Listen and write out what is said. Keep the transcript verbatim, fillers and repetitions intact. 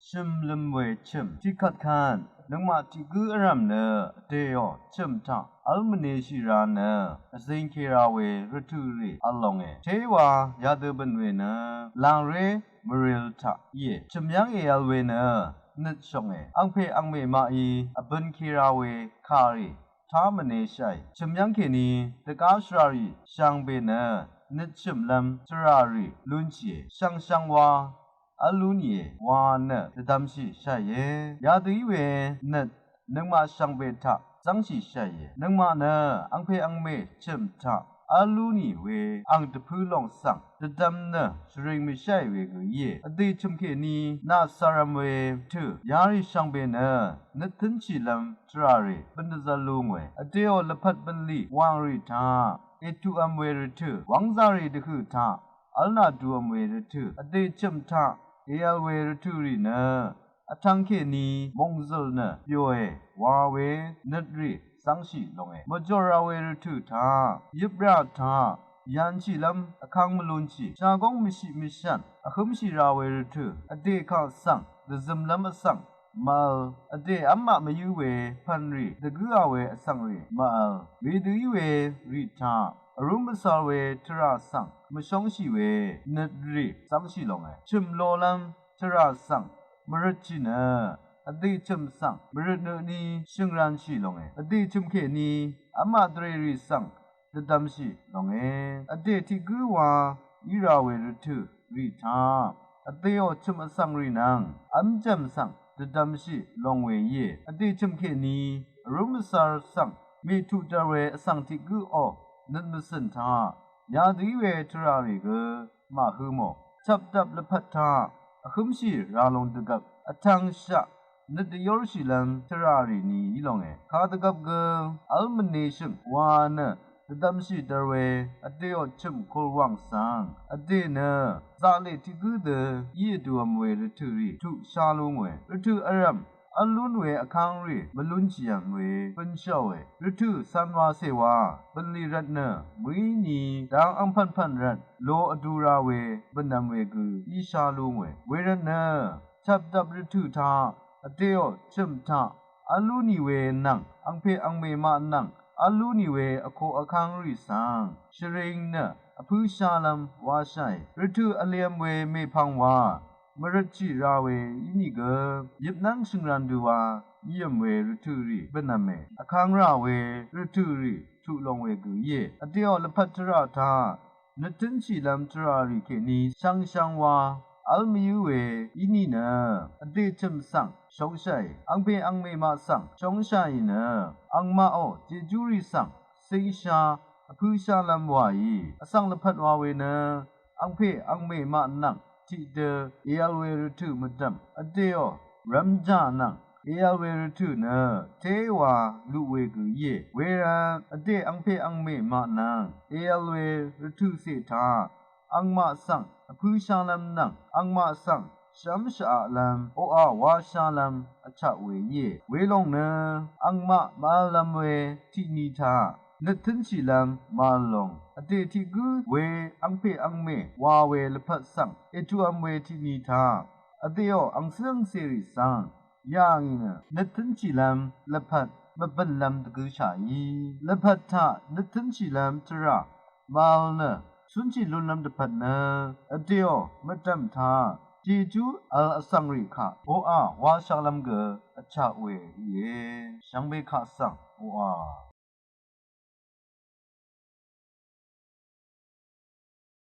Shø̀m lø̀m we chø̀m tiqkvt kvt nøngmaq tiq gǿ vrv̀m nø vdèò chø̀m taq v́l mvneshì ra nø vzingke ra we rvtø̀ rì v̄l longe. Téwa yadø bø̀n we nø làngré mvril taq íe. Chø̀m yv́ng èv̄l we nø nøt shònge. Angpè angmè maqí vbønke ra we kàrì tá mvneshàì. Chø̀m yv́ng kèní dvgá shvràrì shvngbe nø nøt shø̀mlv́m tvràrì lúnshìe. Shvngshvng wa v́l lú nìe wa nø dvdvmshì shàìe. Yadø í we nøt nøngmaq shvngbe taq zv́ngshì shàìe. Nøngmaq nø angpè angmè chø̀m taq v́l lú nì we ang dvpǿ lòng svng dvdvm nø shvring mvsháì we gø íe. Vdè chø̀m kèní nà cvrvm we tø̀ yarì shvngbe nø nøt tǿnshìlv́m tvràrì bø̀n dvzv̄l lú ngòe. Vdèò lvpat bv̀nlì wàngrì taq ètuqvm we rvtø̀, wv́ngzàrì dvhø̀ taq v́l nà duvm we rvtø̀, vdè chø̀m taq èv̄l we rvtø̀ rì nø vtvng kèní mòngzø̀l nø byoe wa we nøt rì zv́ngshì longe. Mvjòr ra we rvtø̀ taq yøprà taq yanshìlv́m vkvng mvlunshì, shagóng mvshiq mvshv̀n vhǿmshì ra we rvtø̀, vdè kaq svng dvzømlv́m vsvng mvv̄l, vdè v́mmaq mvyǿ we pv̀nrì dvgǿa we vsvngrì mvv̄l, wedø í we rì taq vrúm vsv̄l we tvrà svng mvshóngshì we nøt rì zv́ngshì longe. Chø̀m lolv́m tvrà svng mvrøtshì nø vdè chø̀m svng mvrøt nø ni shø̀ngranshì longe. Vdè chø̀m kèní v́mmaq dvrèrì svng dvdvmshì longe. Vdè tiq gǿ wa í ra we rvtø̀ rì taq vdèò chø̀m vsvngrì nvng v́mjv̀m svng dvdvmshì long we íe. Vdè chø̀m kèní vrúm vsv̄l svng mètuq dvr we vsvng tiq gǿò nøt mvcø̀n taq yadø í we tvràrì gø màhø mò. Chvpdvp lvpat taq vhǿmshì ra long dvgvp vtvng shaq nøt dvyórshìlv́m tvràrì ni í longe. Kadvgvp gø v́l mvneshø̀ng wa nø dvdvmshì dvr we vdèò chø̀m kulwàng svng vdè nø zaqlè tiq gǿ dø í vduvm we rvtø̀ rì tuq shá lú ngòe. Rvtø̀ vrv̀m v́l lún we vkv́ngrì mvlúnshìvm we bǿnshòe. Rvtø̀ cv̄n wacè wa bø̀nlì rvt nø mø̀í ni dang angpv̀npv̀n rvt lo vdu ra we bø̀nvm we gø í shá lú ngòe. Wervt nø chvpdvp rvtø̀ taq vdèò chø̀m taq v́l lú nì we nvng angpè angmè maq nvng v́l lú nì we vkoq vkv́ngrì svng shvring nø vpǿ shálv́m wáshàì. Rvtø̀ vlyv̄m we mèpvng wa mvrøtshì ra we ínìgø yøpnv́ng shø̀ngran dø wa yv̀m we rvtø̀ rì bvnv̀me. Vkang rà we rvtø̀ rì tuq long we gø íe. Vdèò lvpat tvrà taq nøt tǿnshìlv́m tvràrì kèní shvngshvng wa v́l mvyǿ we í nìnø vdè chø̀m svng shóngshàì. Angpè angmè maq svng shóngshàì nø angmaqò jejúrì svng cíngshá vpǿ shálv́m wàì. Vsvng lvpat wa we nø angpè angmè maq nvng tiqdø èv̄l we rvtø̀ mvdv̀m vdèò rv́mjà nvng èv̄l we rvtø̀ nø téwa luq we gø íe. Wervt vdè angpè angmè maq nvng èv̄l we rvtø̀ cè taq angmaq svng vpǿ shálv́m nvng angmaq svng shv́m shvaqlv́m oqà wá shálv́m vchaq we íe. Welòng nø angmaq màv̄llv́m we tiqni taq nøt tǿnshìlv́m màv̄l long. Vdè tiq gǿ we angpè angmè wa we lvpat svng ètuqv̄m we tiqni taq vdèò angcǿ angcèrì svng yà ngì nø nøt tǿnshìlv́m lvpat mvbø̀nlv́m dvgø̄shàí. Lvpat taq nøt tǿnshìlv́m tvrà màvl nø cúnshì lúnlv́m dvpvt nø vdèò mvdv̀m taq jejú vl vsvng rì kaq oqà wáshvklv́m gø vchaq we íe. Shvngbe kaq svng oqà